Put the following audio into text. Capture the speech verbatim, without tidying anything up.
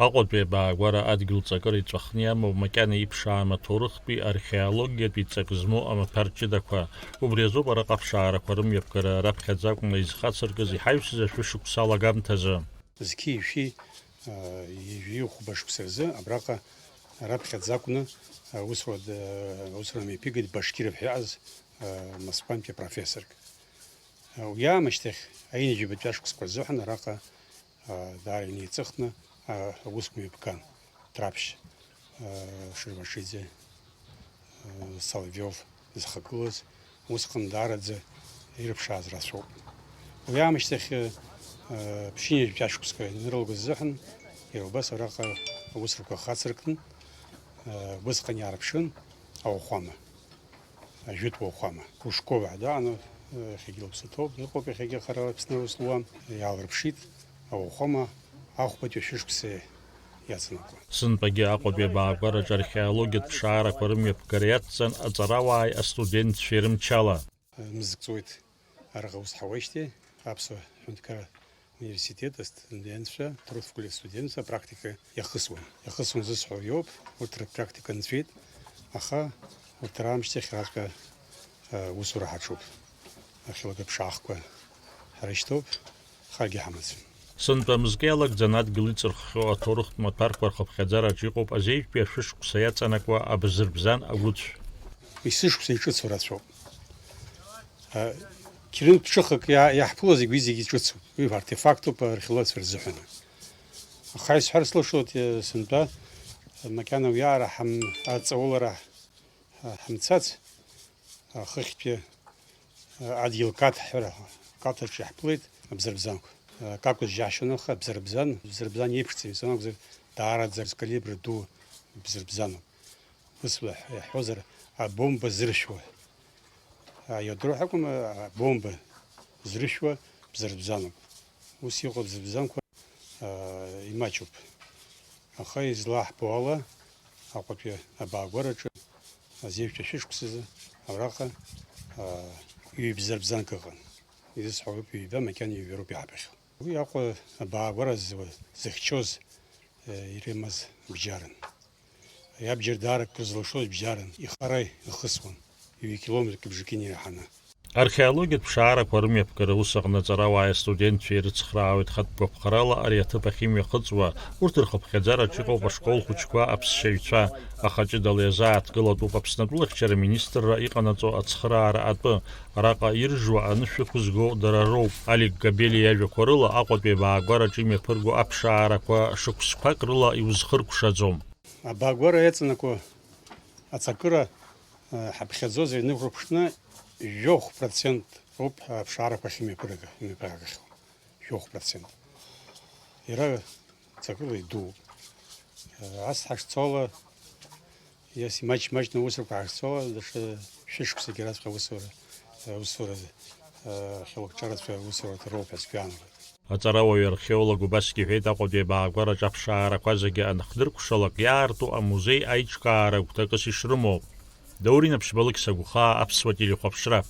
Аҟәатәи абаагәара адгьыл ҵакыра иҵәахны иамоуп макьана иԥшаам аҭоурыхтәи археологиатәи ҵак змоу амаҭәар ҷыдақәа. Убри азоуп араҟа аԥшаарақәа рымҩаԥгара раԥхьаӡа акәны изхацыркыз иҳаҩсыз ашәышықәса алагамҭазы. Зқьи жәшәи, ҩажәи хәба шықәса рзы абраҟа раԥхьаӡа акәны аусура, аусура мҩаԥигеит Башкиров ҳәа иҟаз Москвантәи апрофессорк. Уи аамышьҭахь аҩынҩажәибатәи ашықәсқәа рзыҳәан араҟа даара инеиҵыхны аусқәа мҩаԥган Ҭраԥшь, Шервашиӡе, Соловиов зхагылаз, усҟан даараӡа ирыԥшааз рацәоуп. Уи аамышьҭахь ԥшьынҩажәи жәшәи ашықәсқәа ианырылгоз азыҳәан иара убас араҟа аусурақәа хацыркын, усҟан иаарԥшын ауахәама. Ажәытә уахәама. Кружкова ҳәа дааны, иахьагьы лыԥсы ҭоуп, иҟоуп иахьагьы хара Аԥсны аус луам, иаалырԥшит ауахәама ахәбатәи ашәышықәса иаҵанакуа. Сынтәагьы Аҟәатәи абаагәараҿы археологиатә ԥшаарақәа рымҩаԥгара иацҵан аҵарауааи астудентцәеи рымчала. Мызк ҵуеит араҟа аус ҳауеижьҭеи, Аԥсуа ҳәынҭқарра университет астудентцәа, ҭоурыхтә факультет астудентцәа апрактика иахысуан. Иахысуан зысҳәо иоуп, урҭ рпрактика нҵәеит, аха урҭ раамышьҭахь раҵәҟьа, э, усура ҳаҿуп. Археологиатә ԥшаахқәа ҳрышьҭоуп, харгьы ҳамаӡам. Сынтәа мызкы иалагӡан адгьыл иҵырххьоу аҭоурыхтә маҭәарқәа рхыԥхьаӡараҿы иҟоуп азеижәтәи ашәышықәса иаҵанакуа абзырбзан агәыцә. Есышықәса иҿыцу рацәоуп. Қьрынтә ҿыхак иа-, иаҳԥыло зегь, уи зегьы ҿыцуп. Уи артефактуп археологцәа рзыҳәан. Аха исҳәар сылшоит, сынтәа макьана уи аара ҳам-, аҵаулара ҳамцац, хыхьтәи адгьыл Каҭ ҳәа, Каҭ аҿы иаҳԥылеит абзырбзанқәа. Какәыз џьашьон, аха абзырбзан, абзырбзан еиԥшӡам, исымоуп, даараӡа ркалибр ду бзырбзануп. Ус иаҳҳәозар, абомба зыршәуа. Аиодро ҳәа акәым, абомба зрышәуа бзырбзануп. Ус иҟоу абзырбзанқәа, а, имаҷуп. Аха излаҳбо ала, Аҟәатәи абаагәараҿы азеижәтәи ашәышықәсазы абраҟа, а, ҩ-бзырбзанк ыҟан. Изысҳәо ауп, ҩба, макьана ҩба роуп иаҳбахьоу. Уи Аҟәа абаагәара зы-, зыхьчоз, э, ирымаз бџьарын. Иабџьар даара акыр зылшоз бџьарын, ихара ихысуан, ҩ-километрк бжаки инеираҳаны. Археологиатә ԥшаарақәа рымҩаԥгара ус аҟны аҵарауааи астудентцәеи ирыцхраауеит хатә гәаԥхарала ари аҭыԥ ахьымҩахыҵуа, урҭ рхыԥхьаӡараҿы иҟоуп ашколхәыҷқәа, аԥсшьаҩцәа, ахаҿыдала иазааҭгылатәуп Аԥсны атәылахьчара министрра иҟанаҵо ацхыраара атәы, араҟа иржуа анышә ықәызго дара роуп. Алик Габели иажәақәа рыла, Аҟәатәи абаагәараҿы имҩаԥырго аԥшаарақәа шықәсқәак рыла иузхыркәшаӡом. Абаагәара иаҵанакуа аҵакыра, э, ҳаԥхьаӡозар инықәырԥшны, жәохә процент роуп аԥшаарақәа ахьымҩаԥырага, имҩаԥаагахьоу. Жәохә процент. Иара ҵакыла идууп. Э, ас ҳашцола, ес имаҷ-маҷны аусурақәа ҳашцола, даҽа шәышықәсагьы раҵәҟьа аусура, э, аусура, э, хьалакҿарацәа аусураҭа роуп ҳәа сгәы иаанагоит. Аҵарауаҩ археолог убасгьы иҳәеит, Аҟәатәи абаагәараҿы аԥшаарақәа зегьы анахдыркәшалак, иаарту амузеи аиҿкаара гәҭакыс ишрымоу. Даур Инаԥшьба, Алықьса Гәхаа, Аԥсуа телехәаԥшра.